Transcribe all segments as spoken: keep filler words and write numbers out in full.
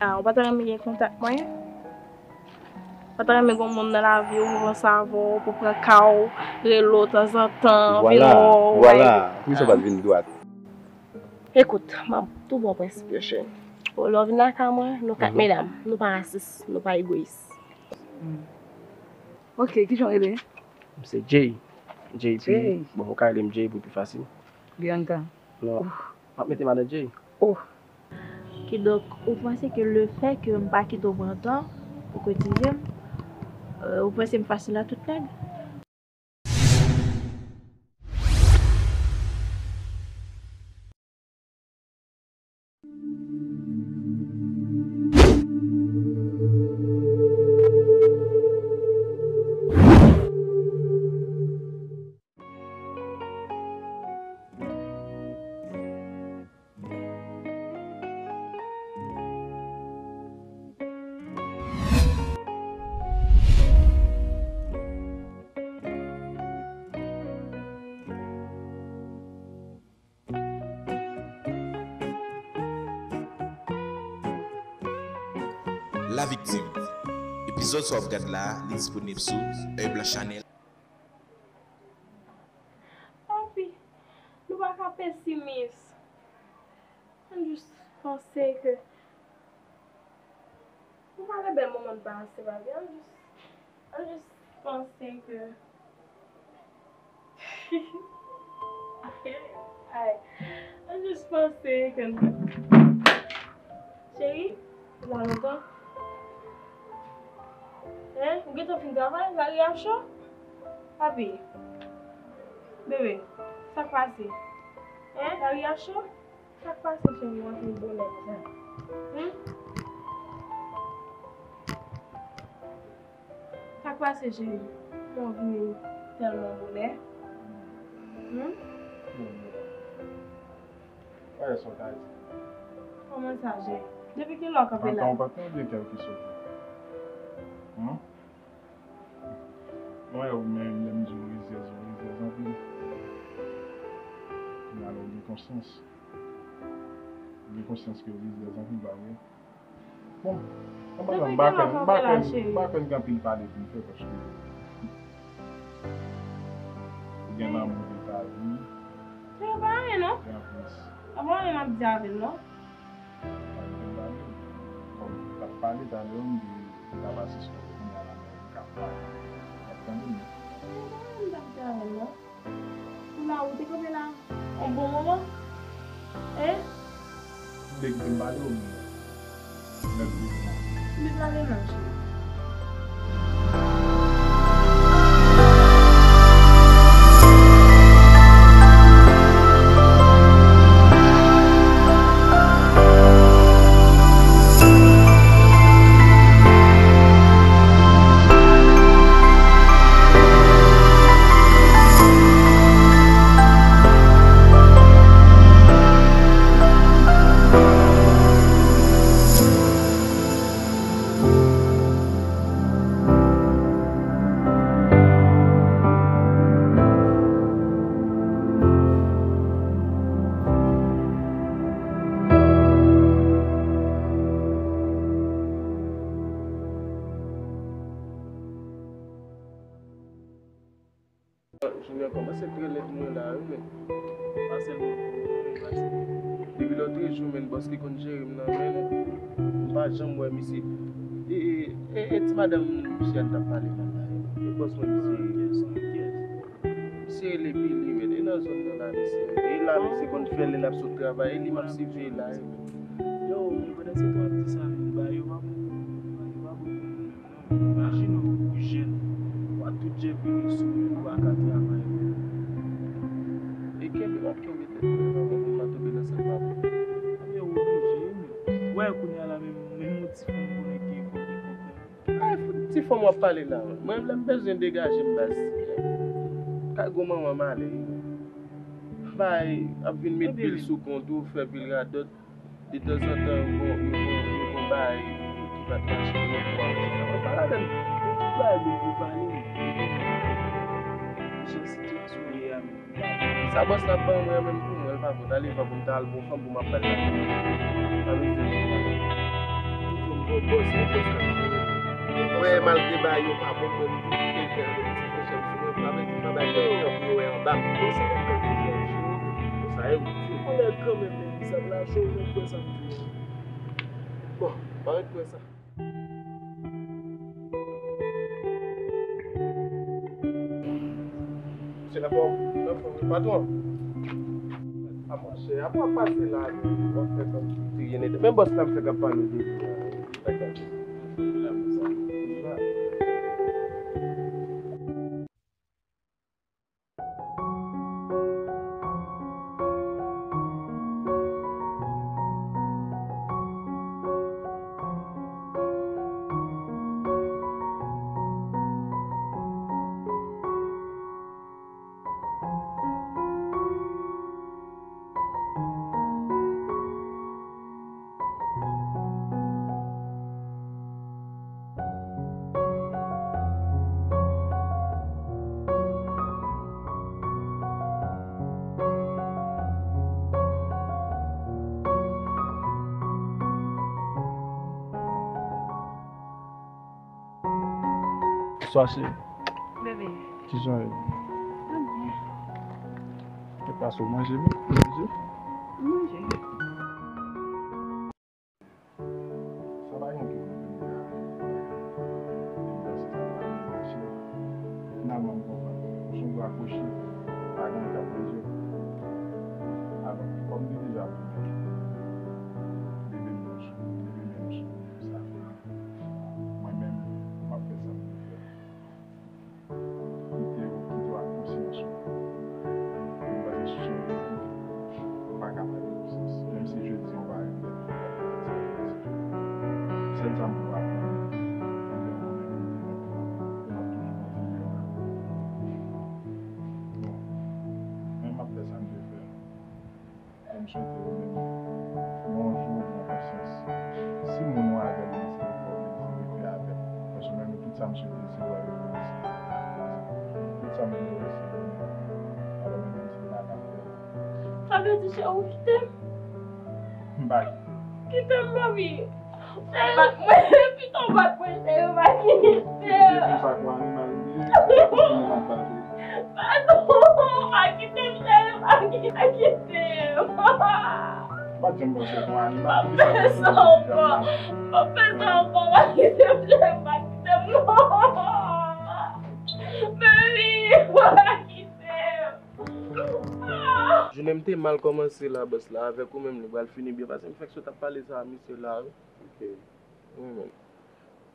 Ah, ou pa ta renmen gen kontak mwen? Ou pa ta renmen gen moun nan lavi w, pou panse avè w, pou pran ka w, rele w tanzantan, vin wè w, vwala. Poukisa w pa t vin dwat? Ekout, m ap tou ba w prensip yo, cheri. Lè w vin lakay mwen, nou kat medam, nou pa rasis, nou pa egoyis. Ok, kijan w rele? M se Jay. J P. Jay. Bon, ou ka rele m Jay pou pi fasil. Bianca. Non. M ap mete madan Jay. Oh. Kidonk, ou panse ke lefè ke m pa kite w pran tan pou kritike m, euh, ou panse m fasil a tout nèg? La Victime. Epizòd sa w ap gad la, li disponib sou Herbla Channel. Papi, nou pa ka pesimis. Ann jis panse ke nou pa gen bèl moman n pase, papi. Ann jis, ann jis panse ke Ay, ann jis panse ke n... Cheri, ou la lontan? Hein? Ou gentan fin travay? Lari a cho? Papi, bebe, sa k pase? Hein? Lari a cho? Sa k pase, cheri, w antre bonè konsa? Hmm? Sa k pase, cheri? Ou vini tèlman bonè? Hmm? Kòman sa, cheri? Depi kilè w kanpe la? Antan w pa t tande kèlkeswa. Hmm? Mwen, ou menm, lè m di w rizyèz, ou rizyèz anpil. Kounye a la, ou gen konsyans. Ou gen konsyans ke w rizyèz anpil, pa vre? Bon, an pasan, m pa kwè, m pa kwè, m pa kwè n gen anpil pale pou n fè, paske ou gen lanmou de ta vi. Se pa anyen, non. E anplis, pa anyen m ap di avè l, non. Kòm w t ap pale talè, m di, m t ap asiste kounye a la, men m k ap pale. W ap tande m? Se pa anyen m t ap di avè l, non. Ou la, ou te kanpe la yon bon moman? Hein? Ou te kite m pale ou menm? Mèt di m la. M te pale non, cheri. Junior kòmanse trè lèd mwen la wi, men. Pa sèlman pou mwen, men pase. Depi lòt jou, men, bòs ki konn jere m nan, men, m pa janm wè misye. E, e, e, e ti madanm misye a n t ap pale nan la, e bòs mwen misye. Misye rele Billy, men, e nan zòn nan la misye. E la misye konn fè lè l ap sot travay, e li m ap siveye la, e, men. Yo, men pandan se tan w ap di sa, men, ba yo pa bon pou moun, yo pa bon pou moun menm. Imajine w, ou jèn, w a tout jan vini sou ou, ou pa ka travay. E kenbe, w ap kenbe tèt ou, evan moun nan tonbe nan sa k pa bon. Ebyen, ou oblije, men. Ou wè, kounye a la, menm, menm yon ti fanm konnen ki fò gen kòb nan men. Ay, fout ti fanm w ap pale la. Mwen, lè m bezwen degaje m, baz, kay gwo manman m ale. Bay, ap vin met pil sou kont ou, fè pil radòt. Detanzantan, yo gon, yo gon, yo gon bagay ki pa t mache, yo gon pwa. Mwen pa ladann. Yo tout bagay yo pale, jan sitiyasyon ye a menm. Sa bòs la ban mwen an menm pou mwen, l pa bon. Ale, pa pou m ta al bon fanm pou m ap pale la. Pa bezwen. Bòs, men bòs k ap jere m. Mwen, malgre bagay yo pa bon, mwen, m toujou kenbe avèk ti frechè m sou mwen. Sa vle di, m pa bay lòt tan pou yo wè anba m. Bon, se mwen k ap toujou ap jere w. Bon, sa e ou di. Ou konnen kanmenm, men sa la cho, ou mèt kwè sa m di w. Bon, pa ret kwè sa. Misye nan fòm, nan fòm, wi, patwon. A monchè, apre w ap pase la, w ap fè kòmsi w te gen nete. Men bòs la m fèk ap pale w de li a, wi. Bagay. Bonswa, cheri. Bebe. Kijan w ye? Mwen byen. Kèt pase, w manje byen? Ou manje? Manje. Sa pa gen anpil moun ki vle ale. Depi nan se sa pa gen mache. Finalman, m konprann. Ou se yon gwo akwochi, pa gen moun k ap rezo. Alò, kòm li deja konnen, depi m sou, depi men m sou sa fini. Mwen menm, m ap fè sa m vle fè. Kite yo, kite yo ak konsyans ou. Mwen panse sou son de ou, ou pa ka pale konsyans. Menm si jodi a ou pa renmen, sèl sa m pou aprann, pandan yon moman ki te mèt la, e m ap toujou kontinye la. Bon, men m ap fè sa m dwe fè. E m swete ou menm, yon jou ou pran konsyans. Si moun ou avè l nan se ou, fò w vle di rete avè l. Paske mwen menm, tout sa m swete, se wè yo. Tout sa m vle wè, se ou menm. Alò, mwen menm, se pa ka fè. Sa vle di, cheri, ou kite m? M pa kite. Kite m, mami. Cheri, bat mwen. Pito w bat mwen, cheri, pa kite m. Kite m sa, kwa animal ou ye. Sa pou moun ap pale. Padon, pa kite m, cheri, pa ki-, pa kite m. M pa t janm panse w te yon animal. Pa fè sa ankò. Pa fè sa ankò, pa kite m, cheri, pa kite m, non. Baby, pa kite m. Ah! Jounen m te mal kòmanse la, bòs la, avèk ou menm, li pral fini byen, paske m fèk sot ap pale sa a misye la, wi. Ok. Wi, men.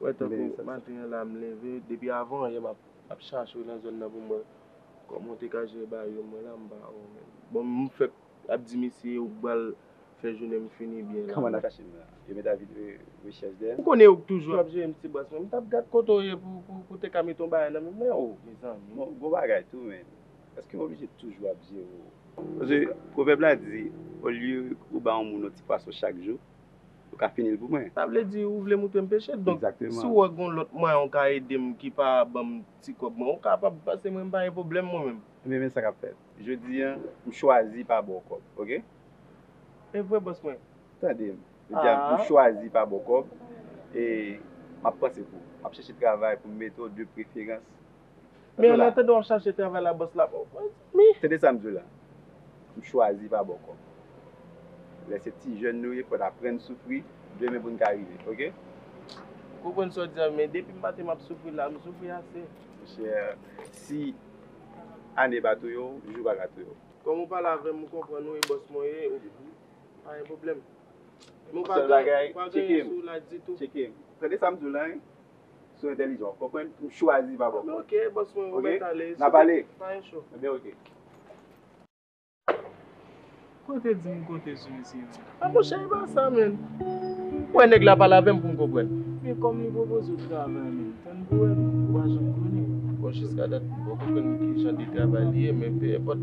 Wè, tankou maten an la, m leve, depi avan yè m ap, ap chache w nan zòn nan pou m wè kòman w te ka jere bagay yo, mwen la, m pa wè w, men. Bon, m fèk ap di misye ou pral fè jounen m fini byen la. Kòman n ap chache m la? Yo mete avi de rechèch dèyè m? Ou konnen ou k toujou ap jere m, ti bòs, men m t ap gad kote w ye pou, pou, pou te ka mete yon bagay nan men m, men, o, mezanmi. Bon, gon bagay tou, men. Èske m oblije toujou ap jere w? Paske pwovèb la di, olye ou ba yon moun yon ti pwason chak jou, ou ka fini l pou mwen. Sa vle di ou vle montre m peche? Donk, si w wè gon lòt mwayen ou ka ede m ki pa ban m ti kòb mwen, ou kapab pase mwen, m pa gen pwoblèm mwen menm. Ebyen, men sa k ap fèt. Jodi a, m chwazi pa ba w kòb, oke? E vre, bòs mwen. Tande m. Jodi a, m chwazi pa ba w kòb, e m ap panse pou ou. M ap chèche travay pou m mete w de preferans. Men an atandan w ap chache travay la, bòs la, men. Tande sa m di w la. M chwazi pa ba w kòb. Lè se ti jèn nou ye, fò n aprann soufri, demen pou n ka rive, oke? M konprann sa w di a, men depi maten m ap soufri la, m soufri ase. Monchè, si ane pa touye w, jou pa ka touye w. Kòm ou pale avè m, m konprann ou, e bòs mwen ye, ou, pa gen pwoblèm. Men ou pa gen, ou pa gen sou la ditou. Tcheke m. Tande sa m di w la, wi. Sou entèlijan, w konprann? M chwazi pa ba w kòb. Ok, bòs mwen, ou mèt ale. N ap pale. Pa gen cho. Ebyen, ok. Kote di m kote sou mesye yo? A, monchè, e pa sa, menn. Ou wè nèg la pale avè m pou m konprann. Men kòm li pwopoze w travay, menn, tann pou wè, menn, ou pa janm konnen. Bon, jiska dat, m poko konn ki jan de travay li ye, men pe enpòt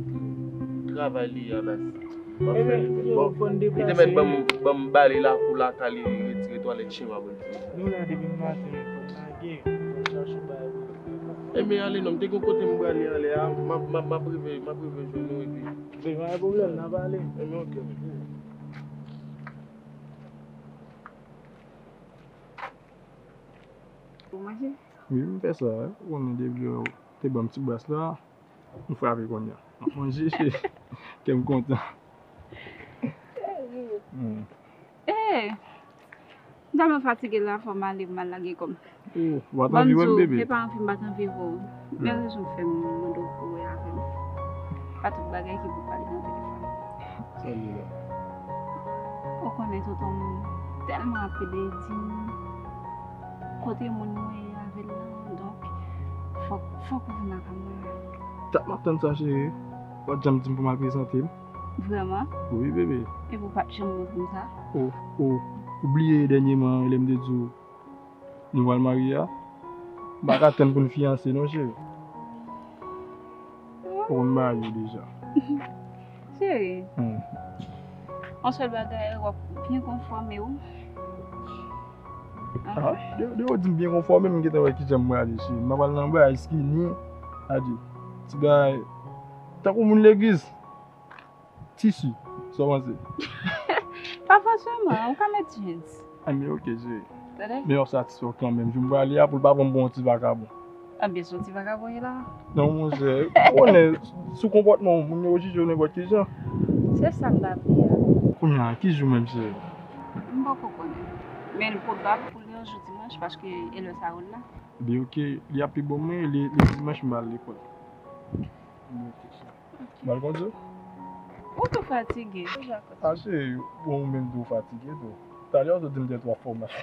travay li ye, a baz. M ap fè li, men bon. Li te mèt ban m, ban m bale lakou lakay li, retire twalèt chen m ap retire. Nou la depi maten, fò n lage, fò n chache yon bagay pou nou fè. Ebyen, ale non, m te gen kote m prale anlè a, m ap, m ap, m ap rive, m ap rive jwenn ou epi. Ebyen, pa gen pwoblèm, n a pale. Ebyen, ok. Ou manje? Wi, m fè sa. Ou konnen depi lè w te ban m ti bras la, m frape kounye a. M ap manje, cheri. Kè m kontan. Hmm. Ee, m tèlman fatige la, fò m ale, m al lage kò m. Oh, ou pa t anvi wè m, bebe? Ban m di w, e pa anvi m pa t anvi wè w. Men rezon k fè m mande w pou w wè avè m. Pa tout bagay ki pou pale nan telefòn. Sa l ye la? Ou konnen tonton m tèlman ap plede di m kote moun mwen ye avè l lan, donk, fòk, fòk ou vin lakay mwen. Dat m ap tann sa, cheri. Ou pa t janm di m pou m al prezante m. Vrèman? Wi, bebe. Epi ou pa t janm montre m sa? O, o, ou bliye dènyèman lè m te di w nou pral marye a? M pa ka tann pou n fiyanse non, cheri. Ou konn bagay yo deja. Cheri, hmm, yon sèl bagay, w ap byen konfòme w. Ah, de, de ou di m byen konfòme, m gentan wè kijan m prale, cheri. M ap al nan bagay skinny, sa di, ti bagay, tankou moun legliz. Tisi, sa w panse? Pa fòseman, ou ka met jeans. Anben, ok, cheri. Tande? Men w ap satisfè w kanmenm. Jou m prale a, pou l pa pran m pou yon ti vakabon. Anben, se yon ti vakabon ye la. Non, monchè, ou konnen, sou konpòtman w, moun yo jije w nenpòt ki jan. Se sa m ta vle a. Kounye a, ki jou menm, cheri? M poko konnen. Men l pwobab pou l yon jou dimanch, paske e lè sa yo la. Ebyen, ok, li ap pi bon mwen, li, li dimanch m al lekòl. Ebyen, ok, cheri. M al kondui w? Ou tou fatige. A, cheri, bon, ou menm tou fatige tou. Talè w sot di m tèt w ap fè w mal.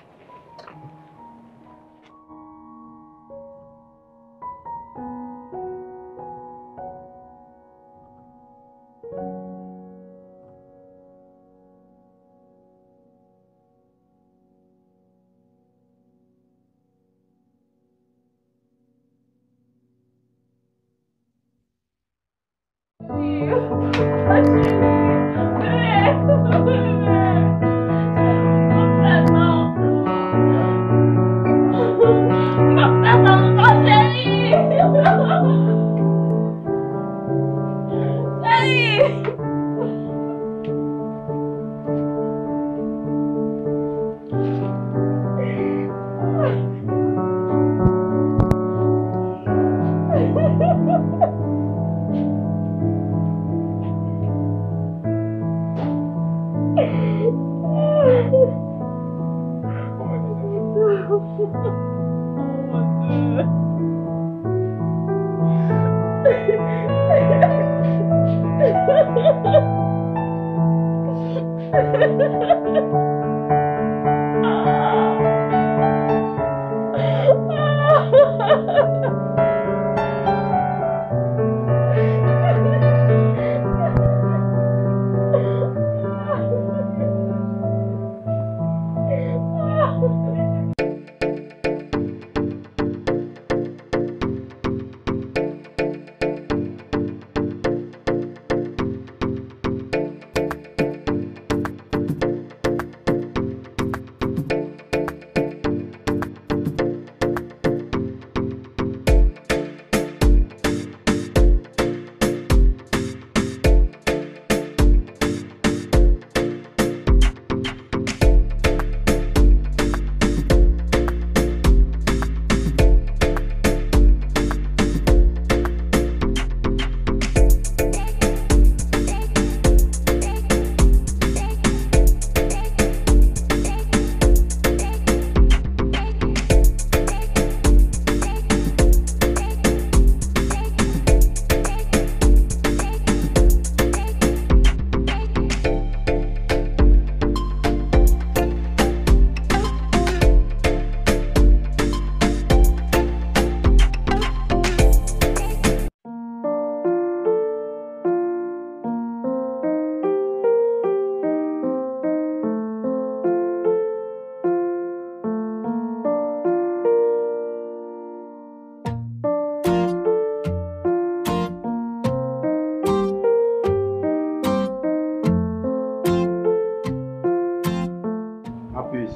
Apis.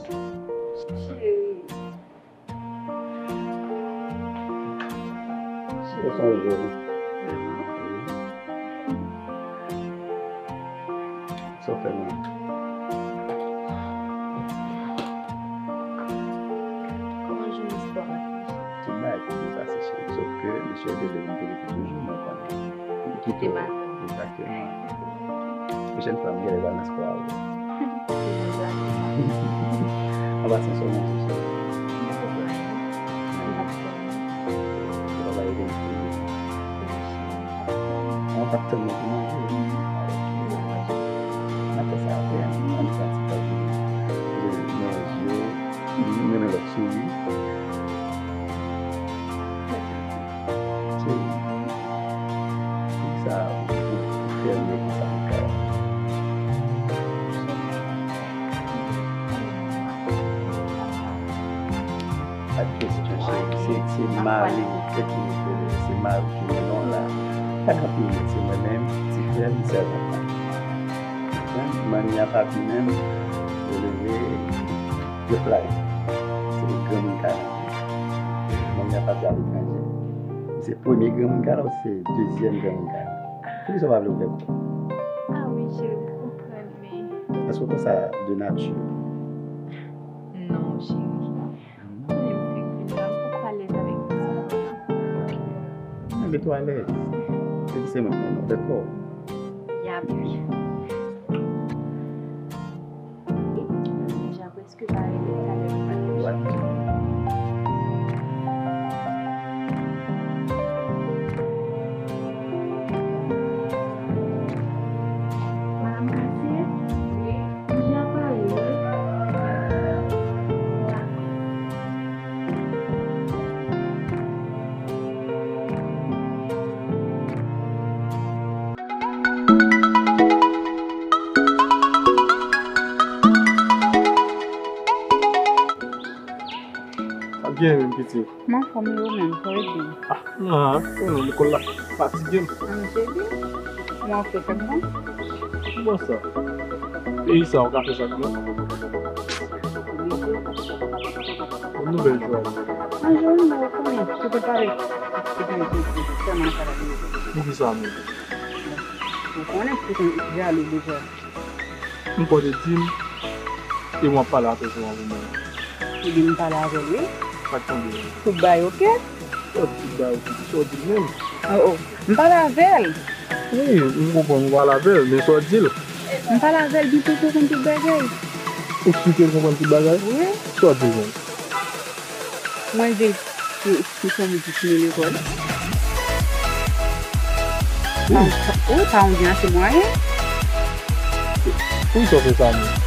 Cheri. Cheri, sonje w. Sa w fè menm? Kòman jounen sipò a? Chè bebe m te rete toujou, mwen konnen. Kite madanm. Egzakteman. Pwochèn fwa, m genlè pral nan spò avè w. An pasan, sou mwen tou, sou. Travay gen. Mwen pa t tann mwen pou manje. Nan fè sa apre, an, an, an, an, an, manje. Mwen renmen lòt souri. Cheri, poukisa ou, ou, ou fèmen konsa ankò? Pa t kesyon, cheri. Se, se mari ou ki, se mari ki mennen w la. Pa gen anpil moun, se mwen menm, ti frè m, sèl papa. Konprann? Manmi a papi menm, yo leve, yo fly. Se granmoun ka rete. Manmi a papi aletranje. Se premye granmoun ka la ou se dezyèm granmoun ka la? Poukisa w pa vle ouvè kò w? Ah wi, cheri, m konprann, men. Èske w konsa de nati? Non, cheri. Konnen m fèk vin la, m poko alèz avèk pitit mwen. Men mete w alèz. Epi se mwen k mennen w, dakò? Yap. Deja prèske pare, men talè m pral chanje. Madanm Katie, deja pare, wi. Dakò. Sa byen menm, pitit? M anfòm, e ou menm, kòrèk byen? Ah, non, ah, ou menm, lekòl la fatige m. An, cheri, kòman w fè, fè m bon? Bon sa. Peyi sa, ou ka fè sa pou mwen? Yon nouvèl jwèt. An, jwèt, mwen konnen, ou te pare. Ou te pare, ou te pare, sèlman nan sa la. Poukisa menm? Ou konnen, ou te jalou deja. M kwè w te di m, e mwen ap pale avè w sèlman pou mwen. Ebyen, m pale avè l, wi. Sa k tonbe? Tout bagay oke? Sa w di, tout bagay oke, sa w di l menm? Oh, oh. M pale avè l. Wi, m konprann ou pale avè l, men sa w di l? M pale avè l, byen pou l konprann tout bagay. Ou kite l konprann tout bagay? Wi. Sa w di l menm? Mwen di l, se, se yon moun ki fini lekòl. Wi. Pa, wi, pa yon byen ase mwayen. Poukisa w fè sa menm?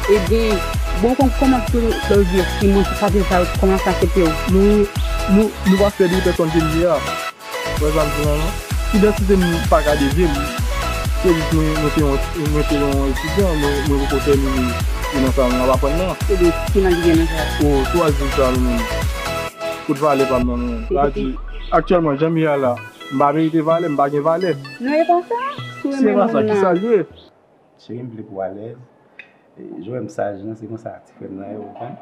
Ebyen, bon, kon, kòman pou lè w di, si moun sa te sa, kòman sa aksepte w? Nou, nou, nou pa fè de pèsòn ke n ye a. Wè sa m di la non? Idantite m pa ka devye m. Se jis mwen, mwen se yon, mwen se yon etidyan, mwen, mwen poko tèmine nan sa mwen ap aprann nan. Se de ki lang ki gen nan sa? O, sou al di sa nou menm. Kout valè pa m nan nou menm. Sa di, aktyèlman, jan m ye a la, m pa merite valè, m pa gen valè. Non, e pa sa. Si w renmen moun nan. Si e pa sa, kisa l ye? Cheri, m vle pou w alèz. E, jan w wè m saj lan, se konsa ti frè m nan ye, ou konprann?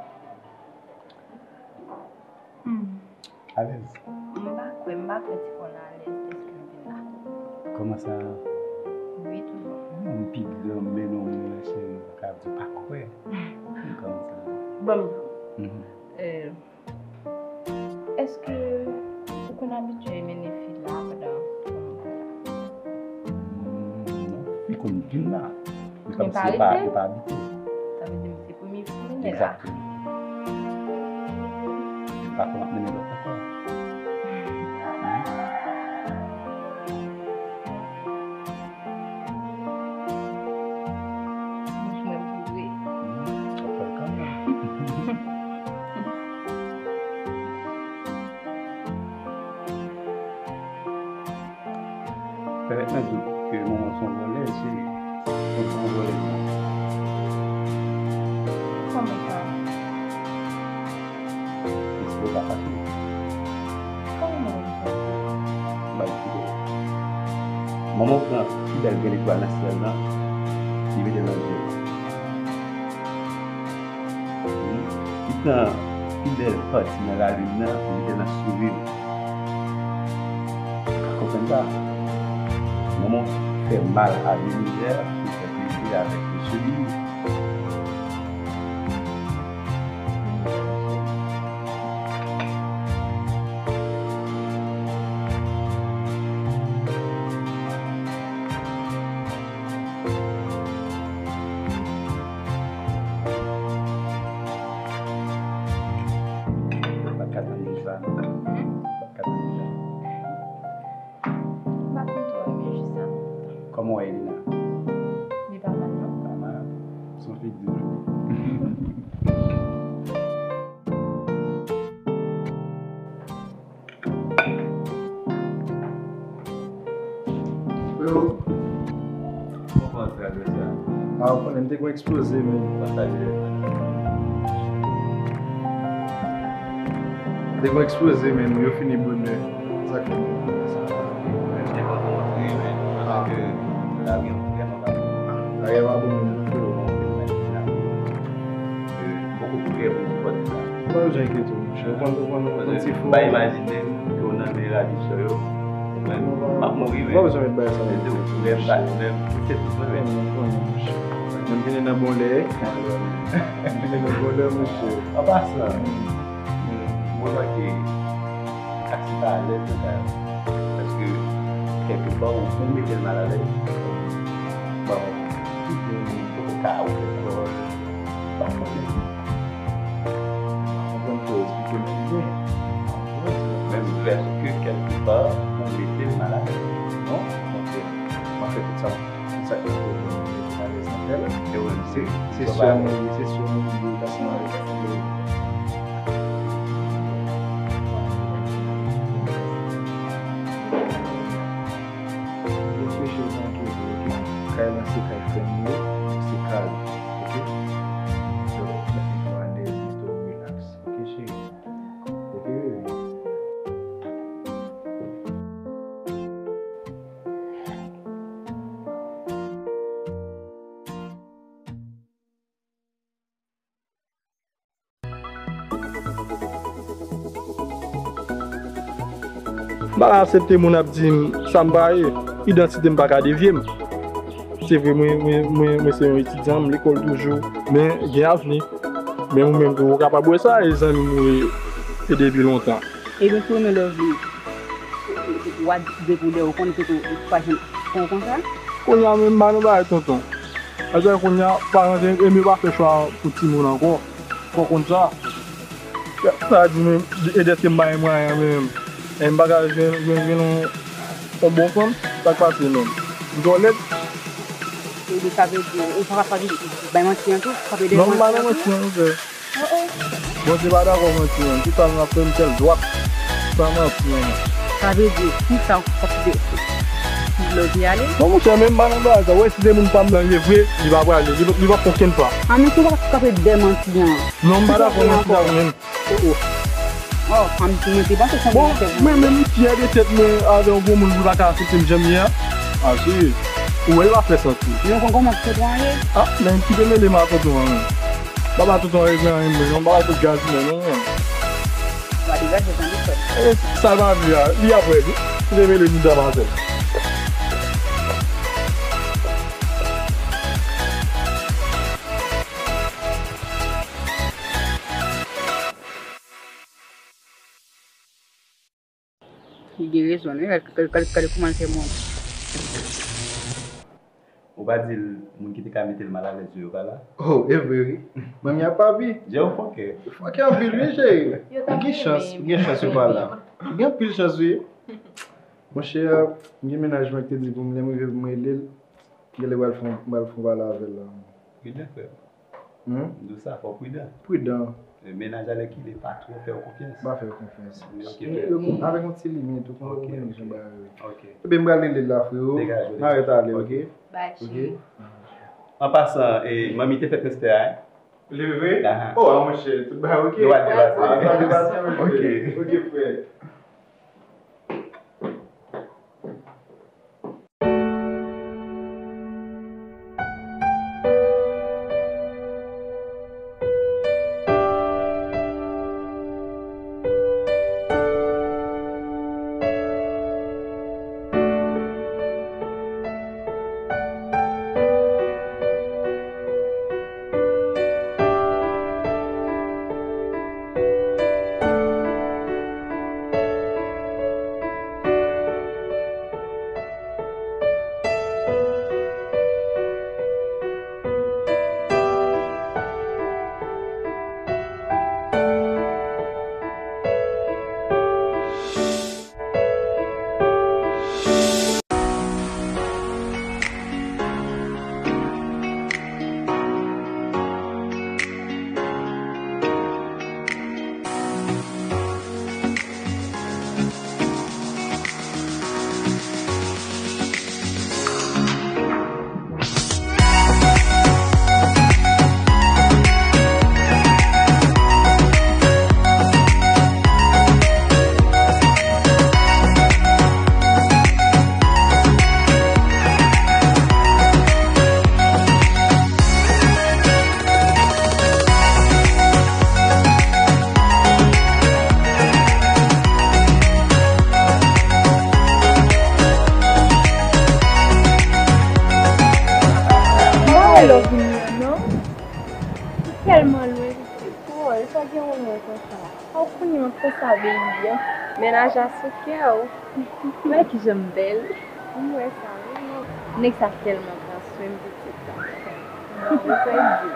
Hmm. Alèz. M pa kwè, m pa kwè ti frè w nan alèz dèske m vin la. Kòman sa? Wi, toujou. Non, m pi gran, men non, mwen, cheri, m ka di w pa kwè. Kòman sa? Bon, m di w. Mhm. Euh, Èske ou konn abitye mennen fi la pandan ou... Non, fi konn vin la. Men kòmsi yo pa, yo pa abitye. Sa vle di m se premye fi m mennen la. Egzakteman. M pa konn ap mennen lòt ankò. Bouch mwen boure. Hmm, w ap fè l kanmenm. Pèmèt mwen di w ke manman w se yon vòlèz, cheri. Ou se yon vòlèz, non. Kòman sa? Mesye yo pa fache. Kòman ou fè sa? M ap eksplike w. Manman w pran pi bèl grenn etwal nan syèl lan, li mete l nan je l. Li pran pi bèl pati nan lalin nan, li mete l nan souri l. Ou ka konprann sa? Manman w fè mal a linivè pou fè plezi avèk mesye li. Freo. Kòman travèse a? A, ou konnen, m te gon eksploze, men. Kòman sa ye? M te gon eksploze, men. Yo fini bonè. Sa k fè m sa. Men, m te kontan montre, men. Paske lari an vrèman pa bon. Lari a pa bon, men, freo. Poko prè pou sipòte sa. Ou pa bezwen enkyete w, monchè. Ou konn, ou konn, ou konn ti fò. M pa imajine m ke w nan men ravijè yo. Mwen, m ap mouri, men. Ou pa bezwen met bagay sa nan tèt ou. Lè m pa, lè m pouse tout mwen, men. Mwen, mwen, monchè. Mwen vini nan bon lè. Mwen vini nan bon lè, monchè. An pasan, mwen remake Kasi pa alèz nan kay la. Paske, kèlkepa, ou, ou mete l malalèz. Bon, tout moun poko ka ouvè kò l. Pa konprann. Pa konprann pou eksplike m byen. Menm lèske kèlkepa, ou mete l malalèz. Non, okontrè. Mwen fè tout sa. Sa k ap fè w alèz nan kay la. E wi, se, se sè mwen ye, se sè mwen ye, paske mwen reflechi nan kay la, ok? Kay la se kay frè m ye, se kay, ok? So, mete w alèz, mete w relax, ok, cheri? Ok, bebe? M pa ka aksepte moun ap di m sa m pa ye. Idantite m pa ka devye m. Se vre, mwen, mwen, mwen, mwen se yon etidyan, m lekòl toujou, men gen avni. Men ou menm tou, ou kapab wè sa, e zanmi m ou ye, e depi lontan. Ebyen, tou, men lè w vle, w a dekouvè, ou konnen tou, ou pa janm fè konsa. Kounye a menm, m pa nan bagay tonton. Paske kounye a, paran te, e m yo pa fè chwa pou timoun ankò. Fò w konn sa. Sa di menm, e dèske m pa gen mwayen menm. E m pa ka jwenn, jwenn, jwenn yon, yon bon fanm, sa k pase menm? M twò lèd? Ebyen, sa vle di, ou pa ka bay manti an tou? Ou pa vle bay manti an tou? Non, m pa bay manti an, monchè. Oh, oh. Bondye pa dakò manti, menm. Tout sa nou ap fè, m fè l dwat. San manti, menm. Sa vle di, kisa w ap fè? Lè w te ale? Non, monchè, menm pa nan bagay sa. Ou wè, si se moun pa m nan, li vre, li pa prale. Li, li p ap fè okenn pa. A, men si w pa kanpe dèyè manti an. Non, m pa dakò manti sa, menm. Oh, oh. Oh, an, mwen te panse se yon bon bagay. Bon, mwen menm, m fyè de tèt mwen avè yon granmoun pou l pa ka aksepte m jan m ye a. A, si. Ou wè, l pa fè santi. Men ou konn kòman tonton an ye? A, men kite mele m a tonton an, menm. Papa tonton an regle anyen mwen non, papa tout gaz mwen non. Wa degaje tande frè. E sa l pa vle a, li ap wè tou. Li te mele ni damazèl. Li gen rezon, wi. Gade, gade, gade, gade kòman l fè mwen. Ou pa di l, moun ki te ka mete l malalèz yo, yo pa la? Oh, e vre, wi. Manmi a papi. Jè ou fòkè. Fòkè anpil, wi, cheri. Ou gen chans, ou gen chans, yo pa la. Ou gen anpil chans, wi. Monchè, gen mennaj mwen ki te di pou m, lè m rive pou m rele l, genlè pral fè, pral fè yon pale avè l la. Genlè, frè. Hmm? M di w sa, fò w pridan. Pridan. E, mennaj alèkile pa twò fè w konfyans. Pa fè w konfyans. Ok, frè. Yo, yo, avèk yon ti limit, ou konn, ok, ou konn jan bagay yo ye. Ok. Ebyen, m pral rele l la, frero. Degaje. N a retalè, ok? Bye, cheri. An pasan, e, manmi te fèt Esther a, hein? Li vre? Ahan. Oh, a, monchè, tout bagay ok. Nou al depase. Ah, sa depase, monchè. Ok. Ok, frè. Tèlman lwen, pitit. Woy, sa gen yon lwen konsa. Aw, kounye a m konsa, baby, an. Mennaj la sou kè w. Wè kijan m bèl. M wè sa, wi, non. Nèg sa tèlman pran swen m, pitit. Mwen sa di.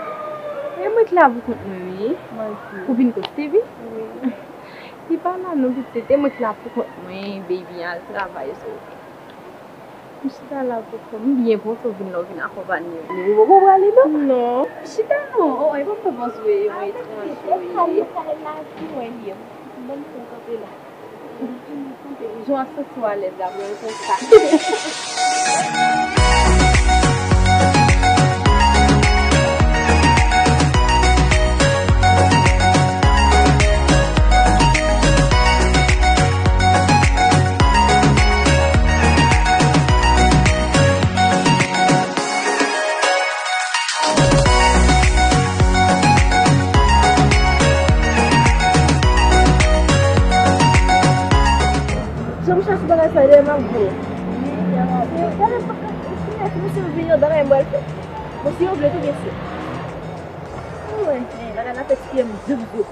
E mwen t la pou kont mwen, wi. Mwen di. Ou vin kote, wi? Wi. Li pa la non, pitit. E mwen t la pou kont mwen, baby, al travay, so. M chita la pou kò m, m byen kontan w vin la, w vin akonpanye m. Ou poko prale non? Non. Chita non. Oh, e pa fè pòz ou ye yon etranje. E pa yon kay la ki mwen ye. Ban m fè kanpe la. Jan w ap santi w alèz la, mwen konsa. Jan m chache bagay sa, dèyè m ap gwo. Gade, si mesye yo vini, yo bagay m pral fè. Bon, si yo vle tou, byen si. Bagay la fè ti pye m zoup zoup.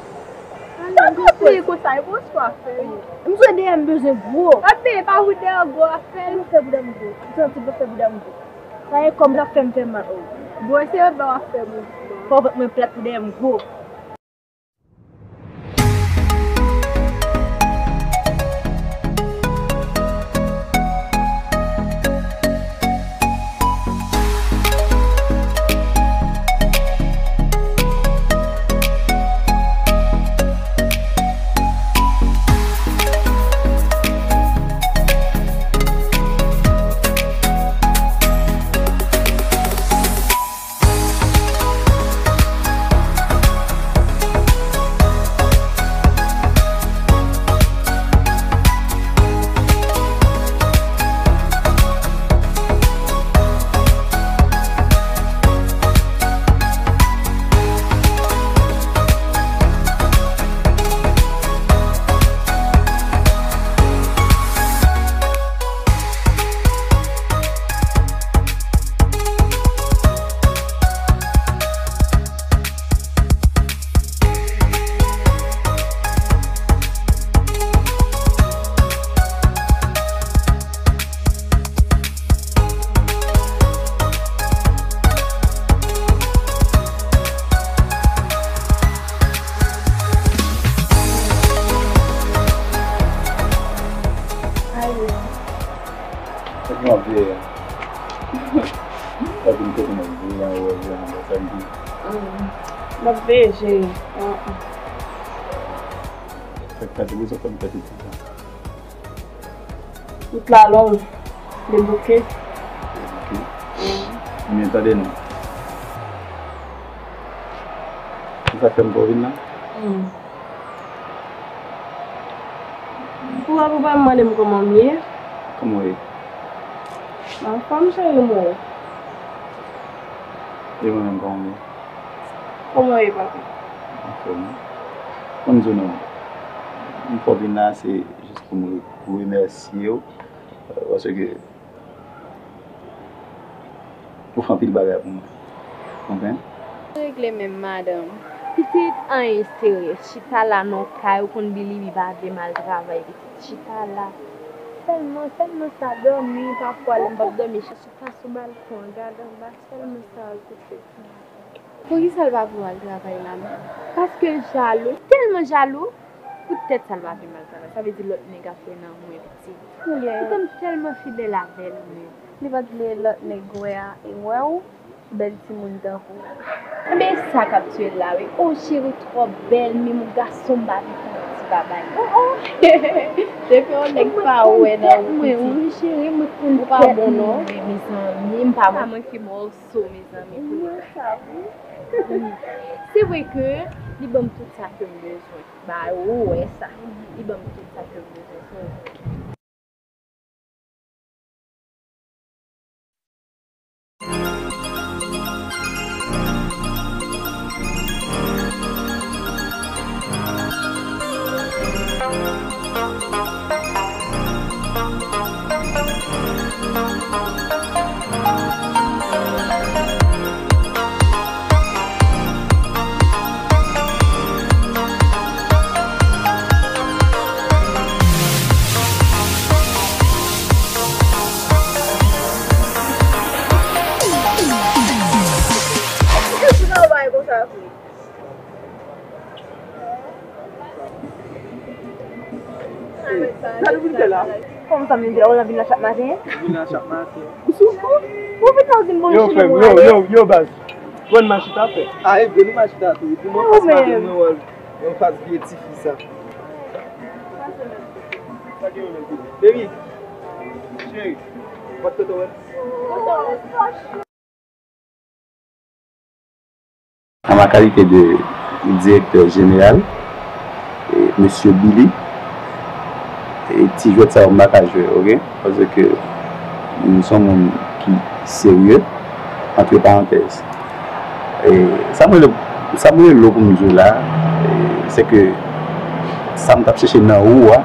Sa w ap kriye konsa, e bonswa fè wi. M sou dèyè m bezwen gwo. Ap peye pa pou dèyè gwo ap fè. M fè bouda m gwo. M santi pou fè bouda m gwo. Sa e kòm sa fè m fè mal o. Bon, se yo ba w ap fè bon. Fò vant mwen plat pou dèyè m gwo. Sa ki w ap veye a? Sa ki m kote m ap veye a, ou wè veye a, sa m di. M ap veye jere. Sa k fè tou sa fè m fè ti sa? Wout la long, li bouke. Li bouke. Ebyen, tande non. Se sa k fè m fè w vin la? Hmm. Ou pa, ou pa mande m kòman m ye? Kòman w ye? Anfòm, cheri, mwen. E mwen menm, kòman m ye? Kòman w ye, papi? Anfòm, wi. Ban m di w non, m fè w vin la, se jis pou m remèsye w, paske ou fè anpil bagay pou mwen. Konprann? Regle menm, madanm. Pitit, anyen serye. Chita la nan kay, ou konn Billy, li pa vle m al travay, pitit. Chita la. Sèlman, sèlman sa, dòmi, pafwa, lè m p ap dòmi, chita sou balkon an, gade anba, sèlman sa, pitit. Poukisa l pa vle w al travay la menm? Paske l jalou, tèlman jalou. Poutèt sa l pa vle m al travay. Sa vle di lòt nèg ap fè nan mwen, pitit. Poutan m tèlman fidèl avè l, men. Li pa t vle lòt nèg wè a, e wè w, bèl timoun tankou w. Enben, e sa k ap tiye l la, wi. O, cheri, w twò bèl, menm w gason, m pa vle pou yon ti babay. O, o. Depi yon nèg pa wè nan ou, pitit. Mwen, wi, cheri, mwen konn tèt mwen, mezanmi, m pa manke mòso, mezanmi, pou li. Mwen sa, wi. Se vre ke li ban m tout sa ke m bezwen. Ba, ou wè sa. Li ban m tout sa ke m bezwen. Sa nou vin fè la? Kòman sa m vin fè la? Ou la vin la chak maten? Vin la chak maten. Ou sou fou? Ou vin la, ou vin bonjou. Yo, frè m, yo, yo, yo, baz. Bon, m a chita, frè. A, e vre, nou m a chita tou. Epi mwen fas maten, mwen wè l. Mwen fas vye tifi sa. Baby, cheri, w ap tonton wè m? An ma kalite de direktè jeneral, e, mesye Billy, e, ti jwèt sa yo m pa ka jwe, oke? Paske m se yon moun ki serye, antre parantèz. E, sa m rele, sa m rele w pou m jwe la, e, se ke sa m t ap chèche nan ou a,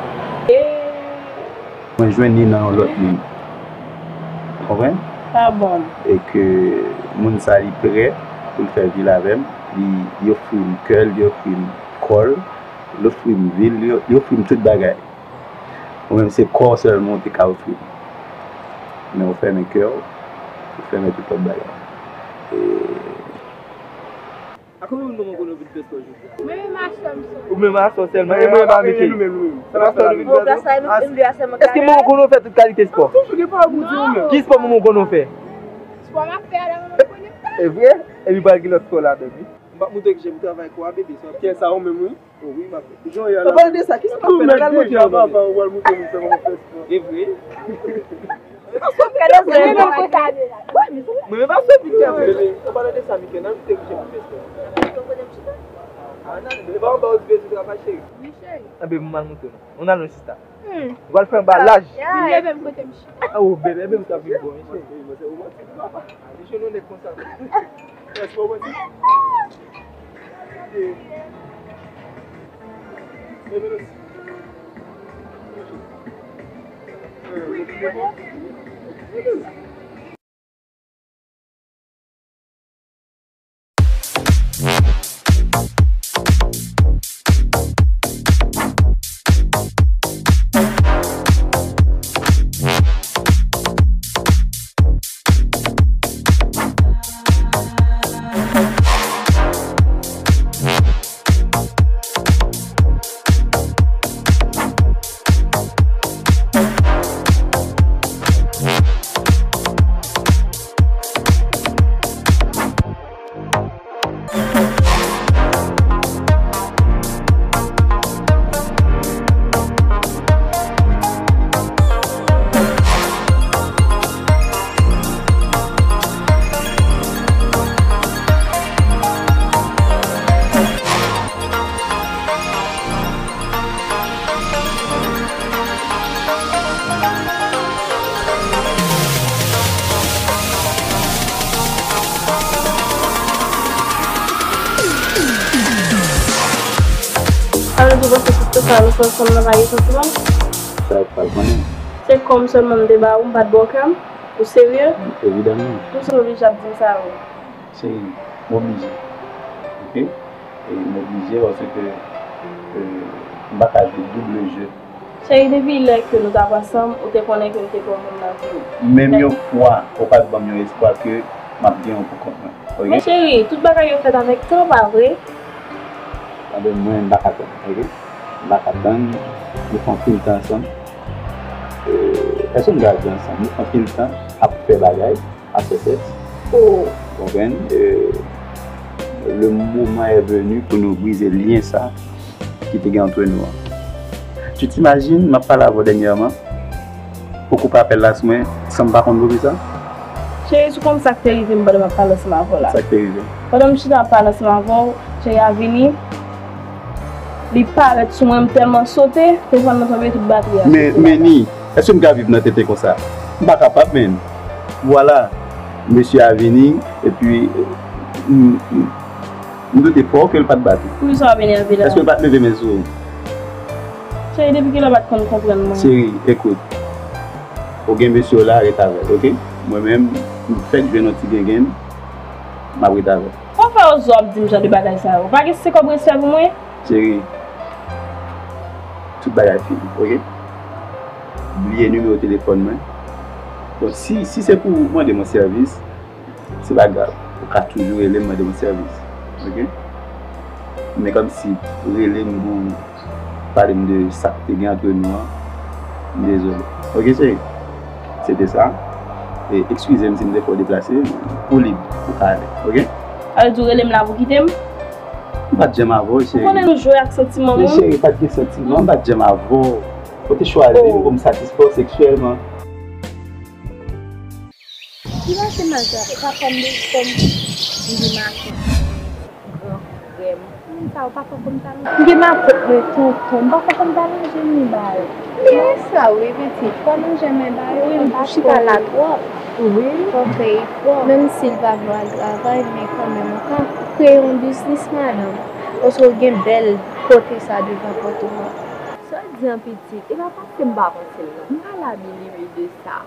mwen jwenn li nan yon lòt moun. Ou konprann? Sa bon. E ke moun sa li prè pou l fè vil avè m. Li, li ofri m kè l, li ofri m kò l, li ofri m vi l, li, li ofri m tout bagay. Ou menm se kò w sèlman ou te ka ofri m. Men ou fèmen kè w, ou fèmen tout lòt bagay. E A konbyen moun manman w konnen w vin fè spò jodi a? Mwen menm a sè m sèlman. Ou menm a sè w sèlman, e mwen menm a Mickey. Nou menm, nou menm. Se pa spò nou vin fè? Bon, plas la, nou, nou de a sèlman. Èske manman w konnen w fè tout kalite spò? Toujou gen pawòl pou di ou menm. Ki spò manman w konnen w fè? Spò m ap fè a la, manman m konnen m fè. E vre? Epi pral gen lòt spò ladan, wi. M p ap montre w kijan pou travay kò a, bebe, sa w ap fè. Kè sa ou menm, wi. O wi, m ap fè. Jan w ye a la. An palan de sa, kisa w ap fè la? Al montre yo, papa, ou al montre yo, fè kòman fè spò. E vre? Mwen menm pa sot vin fè. Bebe, an palan de sa, Mickey, n al kote Mickey pou fè spò. A, n al, bebe, pa anba w di bebe travay, cheri. Wi, cheri. Anben, m al montre nou. Nou al, non, sista. Hmm. Ou al fè anba laj. Vin leve m kote m chita. A, o, bebe, bebe, sa vin bon, wi, cheri. Li jwenn yon nèg konsa. Èske w wè si? Sa vle di w panse tout sa nou fè ansanm nan pa gen santiman? Sa yo pa konnen. Se kòm sèlman m te ba ou, m pa t ba w kè m? Ou serye? Evidaman. Pou sa w oblije ap di m sa yo? Cheri, m oblije. Oke? E m oblije paske, e, m pa ka jwe double jeu. Cheri, depi lè ke nou t ap ansanm, ou te konnen ke m te pran moun nan pou ou. Menm yon fwa, ou pa t ban m yon espwa ke m ap gen yon pou kont mwen. Oke? Men cheri, tout bagay yo fèt avèk tan, pa vre? Anben, mwen, m pa ka tann, oke? M pa ka tann, nou fè anpil tan ansanm. E, èske nou ka viv ansanm? Nou fè anpil tan ap fè bagay. Afè sèks. Oh. Konprann? Euh, le moment est venu pou nou brize lyen sa ki te gen antre nou an. Tu t'imagines, m ap pale avè w dènyèman, ou koupe apèl la sou mwen, san m pa konn pou ki sa? Cheri, si w konn sa k te rive m pandan m ap pale ansanm avè w la. Sa k te rive? Pandan m chita ap pale ansanm avè w, cheri a vini, li parèt sou mwen, m tèlman sote, telefòn nan tonbe, tout batri a soti. Men, men ni, èske m ka viv nan tenten konsa? M pa kapab, menn. Vwala, mesye a vini, epi, m, m, m doute fò ke l pa t bat ou. Poukisa w ap enerve la? Èske l pa t leve men sou ou? Cheri, depi kilè w pa t konn konprann mwen? Cheri, ekout. Ou gen mesye w la, ret avè l, oke? Mwen menm, m fèk jwenn yon ti gengenn, m ap ret avè l. Kòman fè w oze ap di m jan de bagay sa yo? Pa gen senk kòb respè pou mwen? Cheri, tout bagay fini, oke? Bliye nimewo telefòn mwen. Bon, si, si se pou mande mwen sèvis, se pa grav. Ou ka toujou rele m mande mwen sèvis, oke? Men kòmsi rele m pou pale m de sa k te gen antre nou an, M dezole. Ok, cheri. Se te sa. E, eskize m si m te fè w deplase. Ou lib. Ou ka ale. Ok? Sa vle di w rele m la pou kite m? M pa t janm avè w, cheri. Ou konnen nou jwe ak santiman moun. Men cheri, pa t gen santiman. M pa t janm avè w. Ou te chwazi m pou m satisfè w seksyèlman. Ki mache mache avèk papa m de fòm m gen mache. Gran frè m. Moun sa yo pa fè kòm talon. M gen matant mwen tonton. M pa fè kòm talon jeni ba yo. Men sa wi pitit. Talon jeni ba yo. Wi, m pa chita la twòp. Wi. Fò fè efò. Menm si l pa vle al travay, men kanmenm ou ka kreye yon biznis madanm. Paske w gen bèl kote sa devan pòt ou an. Sa w di an pitit, e pa paske m pa panse l non. M pa la Billy wi de sa.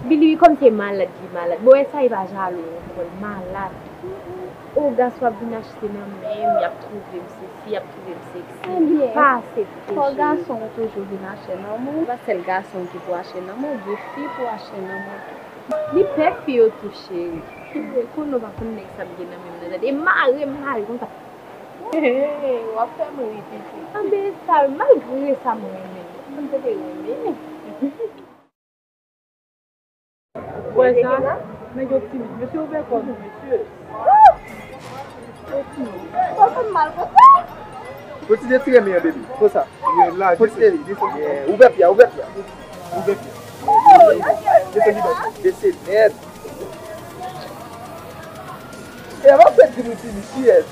Billy wi kòm se malad li malad. Bon, e sa e pa jalou, ou konprann, malad. O, gason ap vin achte nan men m, y ap twouve m sesi, y ap twouve m seksi. Ebyen, pa aksepte, fò cheri. Gason toujou vin achte nan men w. Pa sèl gason ki pou achte nan men w, gen fi pou achte nan men w tou. Li pè fi yo tou, cheri. Konnen w pa konn nèg sa ap gen nan men m nan, tande. E mare m, mare konsa. Hey, w ap fè m ri, pitit. Anben sa, malgre sa, m renmen. Mwen te renmen. Wè sa, nèg yo timid. Mesye, ouvè kò nou, mesye. Ou fè m mal konsa. Kontinye tire men an, baby. Konsa. Kontinye li, li fò. Yeah. Ouvè pye a, ouvè pye a. Ouvè pye a. Desann li bò. Desann nèt. E, w ap fè di nou timid, kiyès?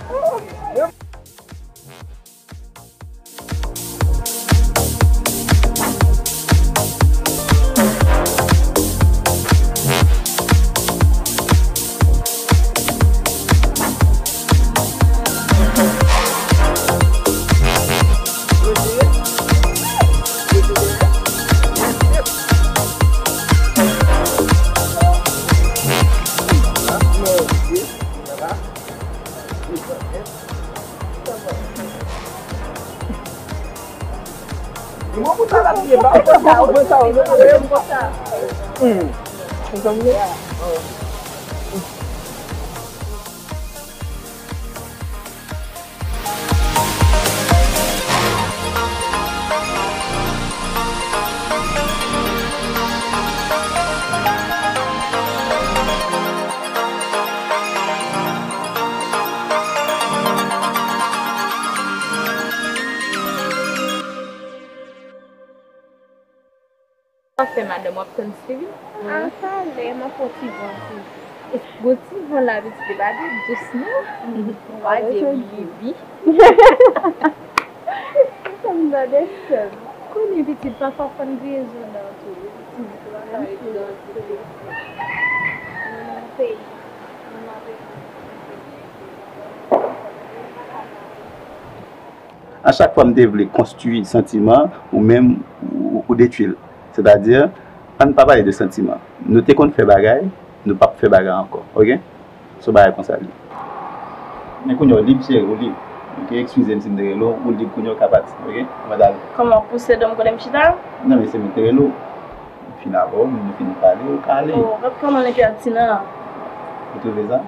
Sa fè madanm w ap tann Steven? A, talè, m ap pran ti van toujou. Gon ti van la, pitit, e pa de dous, non. Ou pa di bibi. Sa m nan desann. Konnen pitit, pafwa fò n griye zòn nan tou, wi, pitit. Ou pa ka ret nan peyi. Nan peyi. A chak fwa m te vle konstwi santiman, ou menm, ou, ou detwi l. Sètadi, ann pa pale de santiman. Nou te konn fè bagay, nou p ap fè bagay ankò, ok? Se yon bagay konsa l ye. Men kounye a, w lib, cheri, ou lib. Ok, eskize m si m te rele w, ou lib kounye a, w ka pati, ok? Ann ale. Kòman, w pouse do m kote m chita? Non, men se mwen ki te rele w. M fin avè w, nou fin pale, ou ka ale. Oh, gad kòman l enpètinan. Ou twouve sa?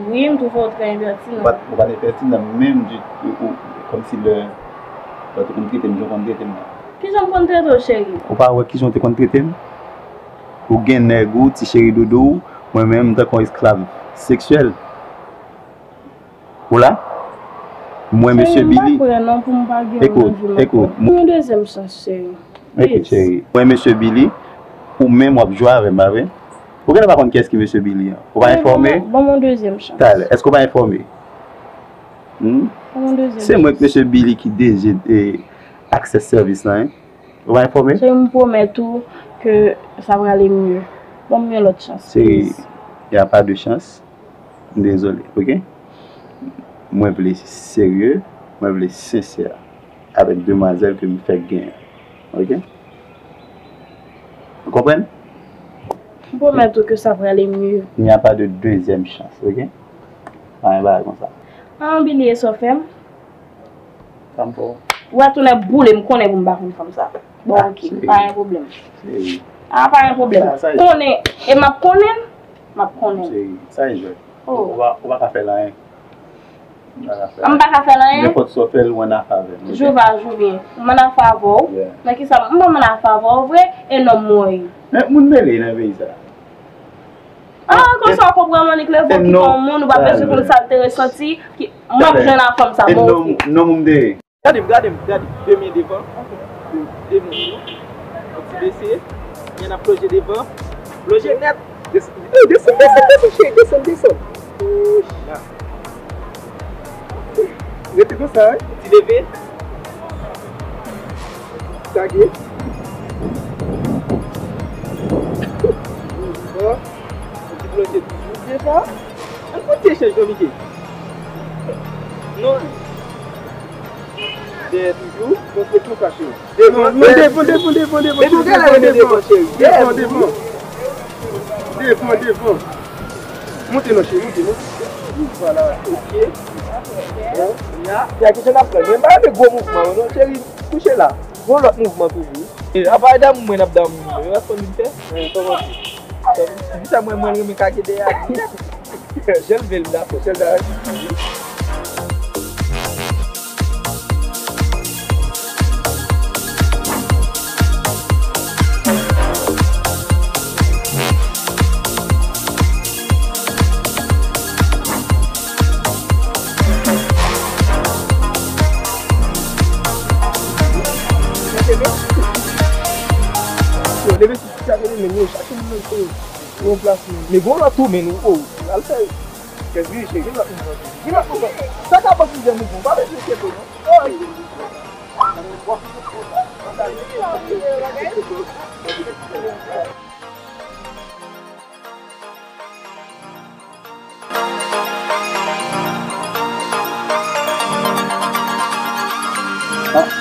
Wi, m twouve w trè enpètinan. Ou pa t, ou pa t enpètinan menm di, ou, ou, kòmsi lè, lè w te konn trete m jan w konn trete m nan. Kijan m konn trete w, cheri? Ou pa wè kijan w te konn trete m? Ou gen nèg ou, ti cheri doudou w, mwen menm m tankou yon esklav seksyèl. Ou la? M wè mesye Billy. Cheri, m pa prè non pou m pa gen yon nan vi m ankò. Ekout, ekout. Ban m yon dezyèm chans, cheri. Ekout, cheri. M wè mesye Billy, ou menm w ap jwe avè m, pa vre? Ou genlè pa konn kiyès ki mesye Billy an. Ou pa enfòme? Ban m yon dezyèm chans. Talè, èske w pa enfòme? Hmm? Ban m yon dezyèm chans. Se mwen k mesye Billy ki D G, eh, Access Service la, hein? Ou pa enfòme? Cheri, m pwomèt ou ke sa prale mye. Ban m yon lòt chans, please. Cheri, y a pas de chance. M dezole, ok? Mwen vle serye, mwen vle sensè avèk demwazèl ke m fèk genyen, ok? Ou konprann? M pwomèt ou ke sa prale mye. Il n'y a pas de deuxième chance, ok? Pa gen bagay konsa. An, Billy, e sa w fè m? Sa m fè w? Ou a tounen boule m konnen pou m pa konn fanm sa. Bon, ok, pa gen pwoblèm. A, pa gen pwoblèm. Konnen, e m ap konnen l, m ap konnen l. Cheri, sa e jwèt. Ou pa, ou pa ka fè l anyen. M pa ka fè l anyen. Nenpòt sa w fè l, ou annafè avè m, ok? Jova, Jouvin, m annafè avè w. Yeah. Nan kisa? M pa annafè avè w vre, e nonm mwen ye. Men, moun mele nan peyi sa. Ah, konsa w konprann Monique Levaux ki pa yon moun, ou pa bezwen konn sa l te resanti, ki, m ap jwenn a fanm sa, bon, ok. Nonm ou m te ye. Gade m, gade m, gade m. De men devan. De men tou. Yon ti bese. Yon ap plonje devan. Plonje nèt. Desann, eh, desann, desann, desann, cheri, desann, desann. Ouch, la. Rete konsa, wi. Ti leve. Sage. Bon. Ti plonje toujou. Devan. Ann fè ti echanj non, Miguel. Non. Dèyè toujou. Bon, se konsa, cheri. Devan, non, devan, devan, devan, devan, devan, devan, devan, cheri. Devan, devan. Devan, devan. Monte non, cheri, monte, monte. Vwala, ok. Bon, ya. Se a kesyon n ap pran. Men m pa renmen gwo mouvman yo non, cheri. Kouche la. Gon lòt mouvman toujou. E, apa e damou mwen n ap damou nou. E pa sa m vin fè. E, kòman se? Di sa mwen, mwen renmen kake dèyè a. Jan l vle l dakò, sèl bagay. Yo, leve sou ti sa, leve men yo, chache moun nan, yon plas men. Men gon lòt tou, men nou, oh, al fè. Kèk dirije, gen lòt mouvman tou. Gen lòt mouvman. Sa ka ban plizyè mouvman. Pa bezwen enkyete non. Oh.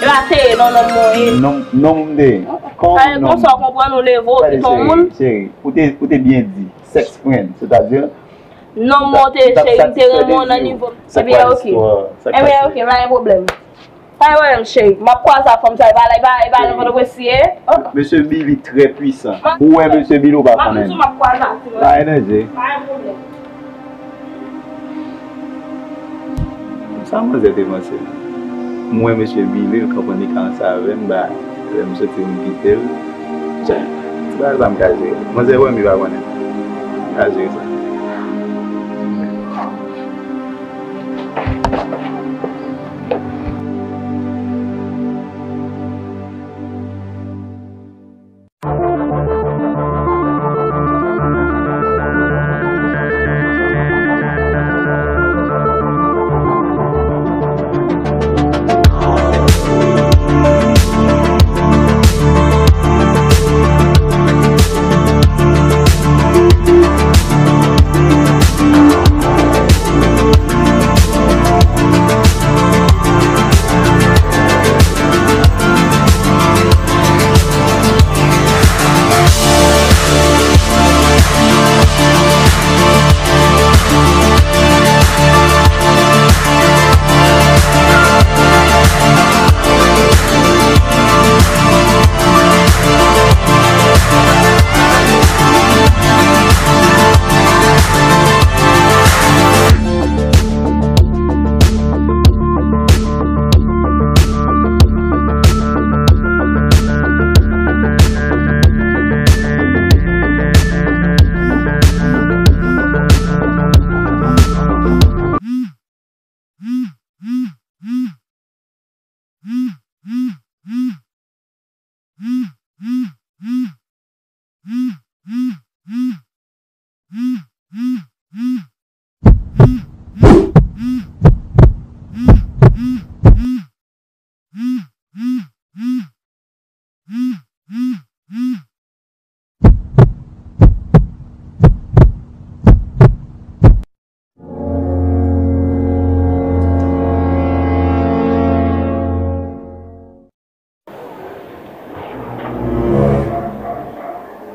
Yo a te ye non, nonm mwen ye. Nonm, nonm m te ye. Kòman nonm? Konsa w konprann ou leve w kite yon moun. Cheri, ou te, ou te byen di. Sex friend, sètadi. Non, m monte, cheri, m te renmen w nan nivo m. Ebyen, ok. Ebyen, ok, pa gen pwoblèm. Pa gen pwoblèm, cheri. M ap kwaze ak fanm sa, e pa la, e pa, e pa nan Pòtoprens li ye. Mesye Billy trè pwisan. Ou wè Mesye Billy, ou pa konnen. M ap kwaze ak li. Pa gen danje. Pa gen pwoblèm. Sa manzè te panse? M wè mesye vire, l konprann li ka ansanm avè m, ba, lè m soti, m kite l. Tcha, ti bagay sa m ka jere. Manzè wè m, li pa konnen. M ka jere sa.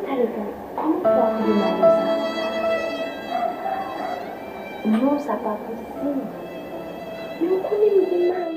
Talè, kòman w fè w koule mayo sa? Non, sa pa posib. Men w konnen m gen mari.